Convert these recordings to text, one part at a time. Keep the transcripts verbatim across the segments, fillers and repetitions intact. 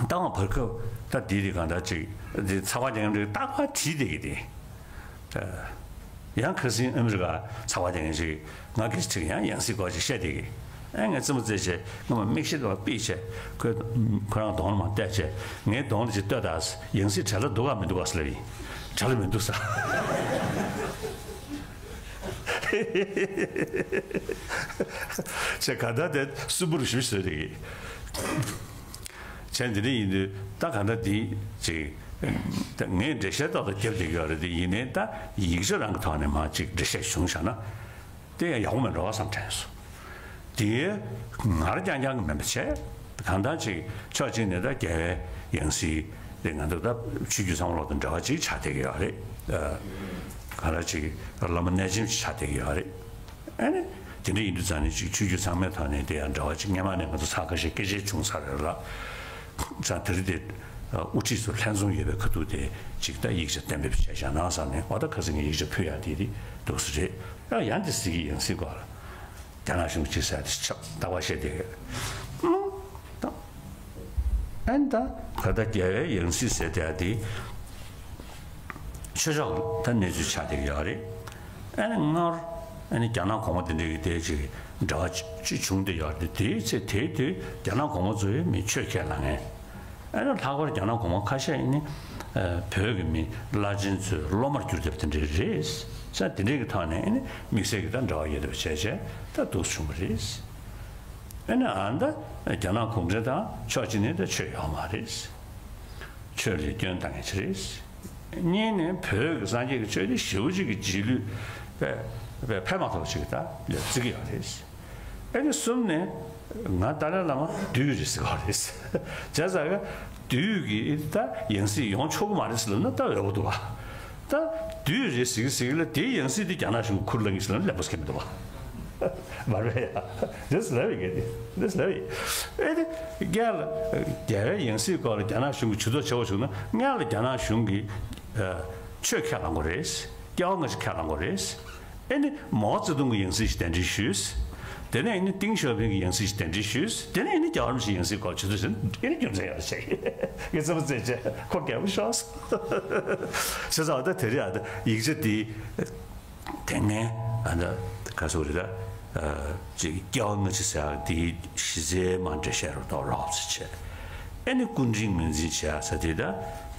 ད་བར་སྐབས་ད་འདི་རིགས་གང་ལྟར་ཅིག་འདི་ཚགས་པར་རྒྱག་མཁན་རིགས་རྟག་པར་བྲིས་བསྡད་ཀྱི་དེ། ཡང་ཁ་སང་ཨ་མི་རི་ཀ་ཚགས་པར་རྒྱག་མཁན་ཞིག་ང་སྐད་ཆ་དྲིས། ཡང་ཡང་སྲིད་སྐོར་ཅིག་བཤད་བསྡད་ཀྱི། ཨེ་ངས་རྩེད་མོ་རྩེས་བྱས་སྔོན་མ་མིག་ཤེལ་དེ་པིག་བྱས་ཁོས་ཁོ་རང་གདོང་ལ་མར་བལྟས་བྱས་ངའི་གདོང་ལ་ཅིག་ལྟོས་དང་། ཡང་སྲིད་བྲེལ་བ་འདུག་ག་མི་འདུག་ག་ཟེར་ལབ་ཡིན། བྲེལ་བ་མི་འདུག་ཟེར། ཅེས་ག་ད་དེ་སུན་པོ་རུ་ཞུ་ཞུ་རེད། བྱས་འདི་འདྲ་ཡིན་དུས་ད་ག་ད་འདི་ཅིག་ད་ངས་འགྲེལ་བཤད་ཏོག་ཙམ་བརྒྱབ་བསྡད་ཀྱི་ཡོད་རེད། དེ་ཡིན་ནའི་ད་ཡིག་ཆ་རང་གི་ཐོག་ནས་མར་ཅིག་འགྲེལ་བཤད་བྱུང་བཞག་ན་དེ་ཡང་ཡག་པོ་མེད་འགྲོ་བསམ་དྲན་སོང་། དེ་ངར་རྐྱང་རྐྱང་གི་མིན་པ་བྱས། གང་ལྟར་ཅིག་ཕྱོགས་གཅིག་ནས་ད་རྒྱལ་བའི་ཡང་སྲིད་དེ་ང་ཚོ་ད་ཆོས་བརྒྱུད་ཚང་མ་ལོག་དང་འབྲེལ་བ་ཅིག་ཆགས་བསྡད་ཀྱི་ཡོད་རེད། ཨ། ག་རེ་ཅིག་བླ་མ་གནས་ཆེན་ཅིག་ཆགས་བསྡད་ཀྱི་ཡོད་རེད། ཨ་ནི་དེ་འདྲ་ཡིན་དུས་ཙང་ནས་ཅིག་ཆོས་བརྒྱུད་ཚང་མའི་ཐོག་ནས་དེ་ཡང་འབྲེལ་བ་ཅིག་སྔན་མ་ནས་ང་ཚོ་ཚང་ཁ་ཤས་སྐད་ཆ་བྱུང་ཚར་རེད་ལ། ཙང་དེ་རིང་དེ་དབུ་ཁྲིད་ཚོ་ལྷན་འཛོམས་ཡོད་པའི་ཁ་ཐུག་དེ་ཅིག་ད་ཡིག་ཆ་གཏན་འབེབས་བྱས་བཞག་ན་བསམ་ནས། འོ་ད་ཁ་སང་ངས་ཡིག་ཆ་ཕུལ་ཡག་དེ་དེ་འདུག་སེ་རེད། ཡང་ཡང་དེ་ཟེར་གྱི་ཡང་སྲིད་སྐོར་ལ། རྒྱ་ནག་གཞུང་གཅིག་ཟེར་ཡག་དེ་ཆགས་རྟག་པར་བཤད་བསྡད་ཡོད། ཨ་ནི་ད་ག་ད་རྒྱལ་བའི་ཡང་སྲིད་ཟེར་བསྡད་ཡག་དེ་ཆོས་ཕྱོགས་ད་གནས་ཚུལ་ཆགས་བསྡད་ཀྱི་ཡོད་རེད། ཨ་ནི་སྔར་ཨ་ནི་རྒྱ་ནག་གོང་མ་དེ་འདྲ་གི་དེ་ཅིག་འབྲེལ་བ་ཅིག་བྱུང་བསྡད་ཡོད་རེད། དེའི་ཚེ་དེའི་དུས་རྒྱ་ནག་གོང་མ་ཚོས་མི་ཆོས་ཁས་བླངས་མཁན། ཨ་ནི་ལྷག་པར་རྒྱ་ནག་གོང་མ་ཁ་ཤས་ཨ་ནི་བོད་ཀྱི་མི་བླ་ཆེན་ཚོའི་སློབ་མར་གྱུར་བསྡད་པ་དེ་འདྲ་རེད། ས་དེ་འདྲའི་གི་ཐོག་ནས་ཨ་ནི་དམིགས་བསལ་གྱི་ད་འབྲེལ་བ་ཡོད་བསྡད་པ་བྱས་བྱས་ད་འདུག་བྱུང་བ་རེད། ཨ་ནི་ཨ་ད་རྒྱ་ནག་གུང་ཁྲན་ཏང་ཕྱོགས་གཅིག་ནས་ད་ཆོས་ཡོད་མ་རེད། ཆོས་ལ་སྐྱོན་བཏང་མཁན་ཅིག་རེད། གཉིས་ནས་བོད་ཀྱི་སངས་རྒྱས་ཀྱི་ཆོས་དེ་ཞེ་པོ་ཅིག་གི་རྗེས་ལུས་དཔེ་དཔེ་ཕན་མ་ཐོགས་ཅིག་ད་ལ་བརྩི་གི་ཡོད་རེད། ཨ་ནི་གསུམ་ནས་ང་ཏཱ་ལའི་བླ་མ་བདུད་རེད་ཟེར་གི་ཡོད་རེད། བྱས་ཙང་གི་བདུད་ཀྱི་ད་ཡང་སྲིད་ཡོང་ཆོག་གི་མ་རེད་ཟེར་ལབ་ན་ད་འོས་པོ་འདུག་བ། ད་བདུད་རེད་ཟེར་གི་ཟེར་གི་ལ་དེའི་ཡང་སྲིད་དེ་རྒྱ་ནག་གཞུང་གིས་ཁུར་བླངས་གི་ཟེར་ལབ་ན་ལེགས་པོ་ཟེར་གི་མི་འདུག་བ། མ་རེད་ཡ། འདི་ལབ་ཡི་གེ་འདི་འདི་ལབ་ཡི། ཨེ་དེ་སྔོན་ལ་རྒྱལ་བའི་ཡང་སྲིད་སྐོར་ལ་རྒྱ་ནག་གཞུང་གིས་ཇུས་གཏོགས་བྱེད་དགོས་བྱུང་ན་སྔོན་ལ་རྒྱ་ནག་གཞུང་གིས་ཨ་ཆོས་ཁས་བླངས་དགོས་རེད། སྐྱེ་བ་སྔ་ཕྱི་ཁས་བླངས་དགོས་རེད། ཨེ་ནི་མའོ་ཙེ་ཏུང་གི་ཡང་སྲིད་ཞིག་གདན་འདྲེན་ཞུས། དེ་ནས་ཨེ་ནི་ཏིང་ཞའོ་ཕིང་གི་ཡང་སྲིད་ཞིག་གདན་འདྲེན་ཞུས། དེ་ནས་ཨེ་ནི་རྒྱལ་བ་རིན་པོ་ཆེའི་ཡང་སྲིད་སྐོར་ཇུས་གཏོགས་བྱས་ན་ཨེ་ནི་རྒྱུ་མཚན་ཡོད་རེད་བཤད་ཡི། ངས་རྩེད་མོ་རྩེས་བྱས་ཁོ་རྒྱལ་པོ་ཤོག་ཟེར། བྱས་ཙང་ད་དེ་རིང་ཨ་ད་ཡིག་ཆ་འདི། དེ་སྔའི་ཨ་ད་ག་ཟེར་དགོས་རེད་ད། ཨ་ཅིག་སྐྱེ་བ་སྔ་ཕྱི་ཟེར་ཡག་དེའི་གཞི་རྩའི་མ་འགྲེལ་བཤད་རོགས་ཏོག་རོབ་ཙམ་བྱས། ཨེ་ནི་སྐུ་དྲིན་ངོས་འཛིན་བྱེད་ཡག་ཟེར་དེ་ད་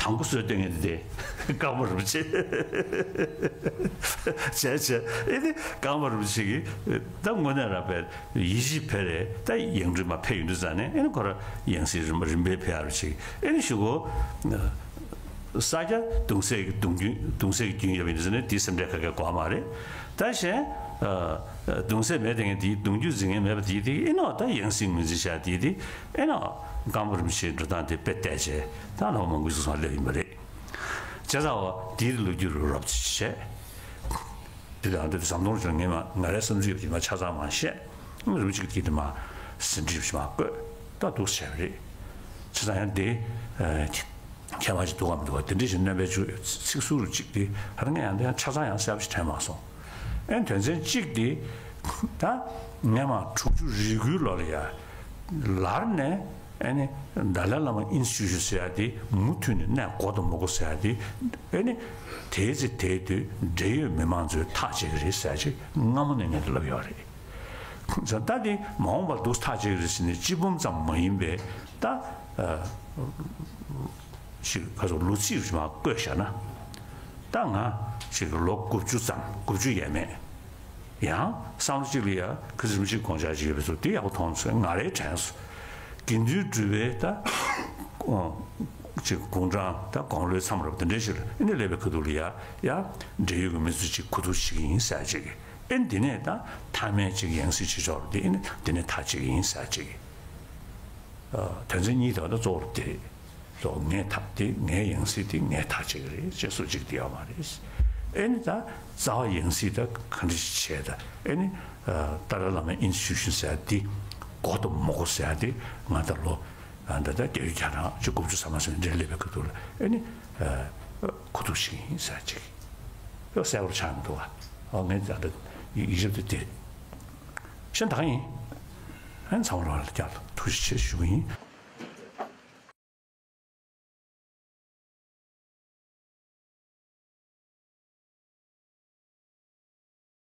དང་པོ་སྲོལ་གཏོད་མཁན་དེ་ཀརྨ་རིན་པོ་ཆེ། བྱས་བྱས་ཨེ་ནི་ཀརྨ་རིན་པོ་ཆེ་གིས་ད་དངོས་གནས་རང་དཔེ་ཡིད་ཆེས་བེད་རེད། ད་ཡང་སྤྲུལ་མར་ཕེབས་ཡོང་དུས་ཙང་ནས་ཨེ་ནི་ཁོ་རང་ཡང་སྲིད་རིམ་པ་རིམ་པས་ཕེབས་ཡག་རེད་བྱས། ཨེ་ནི་གཞུག་གུ། ས་སྐྱ་གདུང་སྲས་ཀྱི་གདུང་རྒྱུན་གདུང་སྲས་ཀྱི་རྒྱུན་ཡོད་པ་ཡིན་ཟེར་ནས་དེའི་སེམས་ཁྲལ་ག་གེ་དགོས་མ་རེད། ད་གཞན་ཨ་གདུང་སྲས་མེད་དེ་ངས་དེའི་གདུང་རྒྱུད་འཛིན་མཁན་མེད་པ་དེའི་དེ་ཨེ་ནོ་ད་ཡང་སྲིད་ངོས་འཛིན་བྱ་དེའི་དེ་ཨེ་ནོ་ཀརྨ་རིན་པོ་ཆེའི་འགྲོ་སྟངས་དེ་དཔེ་བལྟས་བྱས་ད་ལོ་མང་པོའི་ཚོགས་སླེབས་ཡིན་པ་རེད། བྱས་ཙང་བ་དེའི་ལོ་རྒྱུས་རོབ་ཙམ་བྱས། དེ་དང་དེ་ཟམ་གདོང་ལྗོངས་ངས་མ་ང་རའི་བསམ་ཚུལ་ཡོད་པ་ཅིག་མ་ཆ་ཚང་མ་བཤད། རིམ་གཅིག་དེ་དེ་མ་ཟིན་བྲིས་མ་བཀོད་ད་འདུག་བྱས་པ་རེད། བྱས་ཙང་ཡང་དེ་ཁྱད་པར་ཅིག་འདུག་གམ་མི་འདུག་ག་དེ་འདྲ་ཞིག་སྣོན་པའི་ཚིག་ཟུར་གཅིག་དེ་ཧ་ལམ་ཡང་དེ་ཡང་ཆ་ཚང་ཡང་གསལ་པོ་ཞིག་དྲན་མ་སོང་། ཨེ་དོན་ཚན་གཅིག་དེ་ད་ངས་མ་དྲུག་ཅུ་རེ་དགུའི་ལོ་ལ་ཡ་ལར་ནས། ཨེ་ནི་ཏཱ་ལའི་བླ་མ་ཨིན་སི་ཊི་ཊུ་ཤན་ཟེར་ཡ་དེ་མུ་མཐུད་ནས་གནས་དགོས་དང་མི་དགོས་ཟེར་ཡ་དེ་ཨེ་ནི་དེའི་ཚེ་དེའི་དུས་འབྲེལ་ཡོད་མི་མང་ཚོས་ཐག་བཅད་ཀྱི་རེད་ཟེར་ཡ་ཅིག་སྔ་མོ་ནས་ངས་དེ་ལབ་ཡོད་རེད། ད་དེ་མ་འོངས་པར་འདུག་ཐག་བཅད་ཀྱི་རེད་ཟེར་ནས་སྤྱི་འབུམ་ཙམ་མ་ཡིན་པའི་ད་ཨ་ཅིག་ག་ཚོད་ལོ་ཚིགས་མ་བཀོད་བཞག་ན་ད་ང་ཅིག་ལོ་དགུ་བཅུ་ཙམ་དགུ་བཅུ་ཡས་མས། ཡང་བསམ་བློ་གཅིག་ལ་ཡ་ཁ་སང་རིན་པོ་ཆེའི་དགོངས་འཆར་ཅིག་ཡོད་པའི་ཚུལ་དེ་ཡག་པོ་མཐོང་སོང་། ང་རའི་དྲན་སོང་། དགེ་འདུན་གྲུབ་པའི་ད་ཅིག་དགུང་གྲངས་ད་དགུང་ལོའི་མཚམས་རེད་པ་དེ་འདྲའི་ཞིག་ལ་ཨེ་ནི་སླེབས་པའི་ཁ་ཐུག་ལ་ཡ་ཡ་འབྲེལ་ཡོད་ཀྱི་མི་ཚོ་ཅིག་གོ་བསྡུར་བྱེད་ཀྱི་ཡིན་ཟེར་ཅིག་ཨེ་ནི་འདི་ནས་ད་མཐའ་མའི་ཅིག་ཡང་སྲིད་བྱེད་ཕྱོགས་ལ་འདི་ཨེ་ནི་འདི་ནས་ཐག་བཅད་ཀྱི་ཡིན་ཟེར་ཅིག་ཨ་དོན་ཚན་གཉིས་དེ་བ་ད་གཙོ་བོར་དེ་རེད། གཙོ་བོ་ངས་ཐག་དེ་ངའི་ཡང་སྲིད་དེ་ངས་ཐག་བཅད་ཀྱི་རེད་ཅེས་སུ་གཅིག་དེ་ཡོད་མ་རེད། ཨེ་ནི་ད་རྩ་བ་ཡང་སྲིད་ད་ག་འདྲ་ཞིག་བྱས་ད་ཨེ་ནི་ཨ་ཏཱ་ལའི་བླ་མའི་ཨིན་སི་ཊི་ཊུ་ཤན་ཟེར་ཡ་དེ་དགོས་དང་མ་དགོས་ཟེར་ཡ་དེ་ང་ད་ལོ་ཨ་ད་ལྟ་བརྒྱད་ཅུ་གྱ་གྲངས་བཅུ་དགུ་བཅུ་ཐམ་པ་ཟེར་ནས་འདིར་སླེབས་པའི་སྐབས་དུས་ལ་ཨེ་ནི་ཨ་གོ་བསྡུར་བྱེད་ཀྱི་ཡིན་ཟེར་ཡ་གཅིག་ཡོད་གསལ་པོར་ཆགས་མི་འདུག་ག་ཨ་ངས་ད་ལྟ་ཡིག་ཆ་དེ་དེ། གཞན་ད་ག་ཡིན། ཨ་ཚང་མ་ལ་བསྐྱར་དུ་ཐུགས་རྗེ་ཆེ་ཞུ་གི་ཡིན།